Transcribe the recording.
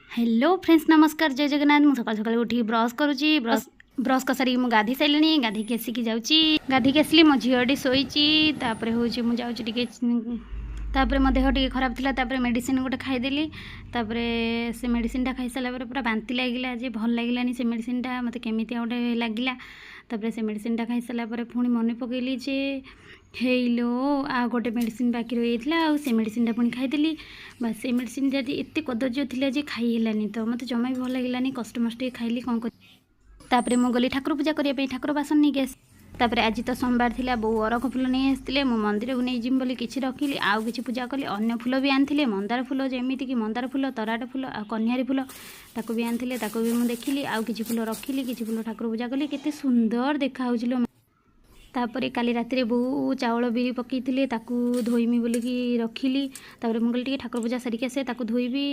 Hello friends, ନମସ୍କାର, ଜୟ ଜଗନ୍ନାଥ। ମୁଁ ସକାଳୁ ସକାଳୁ ଉଠିକି ବ୍ରସ୍ କରୁଛି। ବ୍ରସ୍ କରିସାରିକି ମୁଁ ଗାଧୋଇ ସାରିଲିଣି। ଗାଧୋଇକି ଆସିକି ଯାଉଛି, ଗାଧୋଇକି ଆସିଲି, ମୋ ଝିଅଟି ଶୋଇଛି। ତାପରେ ହେଉଛି ମୁଁ ଯାଉଛି ଟିକେ, ତାପରେ ମୋ ଦେହ ଟିକେ ଖରାପ ଥିଲା। ତାପରେ ମେଡ଼ିସିନ ଗୋଟେ ଖାଇଦେଲି। ତାପରେ ସେ ମେଡ଼ିସିନଟା ଖାଇସାରିଲା ପରେ ପୁରା ବାନ୍ତି ଲାଗିଲା ଯେ ଭଲ ଲାଗିଲାନି। ସେ ମେଡ଼ିସିନଟା ମୋତେ କେମିତିଆ ଗୋଟେ ଲାଗିଲା। ତାପରେ ସେ ମେଡ଼ିସିନଟା ଖାଇସାରିଲା ପରେ ପୁଣି ମନେ ପକେଇଲି ଯେ ହେଇଲୋ, ଆଉ ଗୋଟେ ମେଡ଼ିସିନ ବାକି ରହିଯାଇଥିଲା। ଆଉ ସେ ମେଡ଼ିସିନଟା ପୁଣି ଖାଇଦେଲି। ବାସ୍, ସେ ମେଡ଼ିସିନଟା ଏତେ କଦର୍ଯ୍ୟ ଥିଲା ଯେ ଖାଇ ହେଲାନି ତ, ମୋତେ ଜମା ବି ଭଲ ଲାଗିଲାନି। କଷ୍ଟମଷ୍ଟେ ଖାଇଲି, କ'ଣ କରି। ତାପରେ ମୁଁ ଗଲି ଠାକୁର ପୂଜା କରିବା ପାଇଁ, ଠାକୁର ବାସନ ନେଇକି ଆସି। ତାପରେ ଆଜି ତ ସୋମବାର ଥିଲା, ବୋଉ ଅରଖ ଫୁଲ ନେଇ ଆସିଥିଲେ। ମୁଁ ମନ୍ଦିରକୁ ନେଇଯିବି ବୋଲି କିଛି ରଖିଲି, ଆଉ କିଛି ପୂଜା କଲି। ଅନ୍ୟ ଫୁଲ ବି ଆଣିଥିଲେ, ମନ୍ଦାର ଫୁଲ, ଯେମିତିକି ମନ୍ଦାର ଫୁଲ, ତରାଟ ଫୁଲ ଆଉ କନିଆରୀ ଫୁଲ, ତାକୁ ବି ଆଣିଥିଲେ। ତାକୁ ବି ମୁଁ ଦେଖିଲି, ଆଉ କିଛି ଫୁଲ ରଖିଲି, କିଛି ଫୁଲ ଠାକୁର ପୂଜା କଲି। କେତେ ସୁନ୍ଦର ଦେଖାହେଉଛି ଲୋ। ତାପରେ କାଲି ରାତିରେ ବୋଉ ଚାଉଳ ବିରି ପକାଇଥିଲେ, ତାକୁ ଧୋଇମି ବୋଲିକି ରଖିଲି। ତାପରେ ମୁଁ କହିଲି ଟିକେ ଠାକୁର ପୂଜା ସାରିକି ଆସେ, ତାକୁ ଧୋଇବି।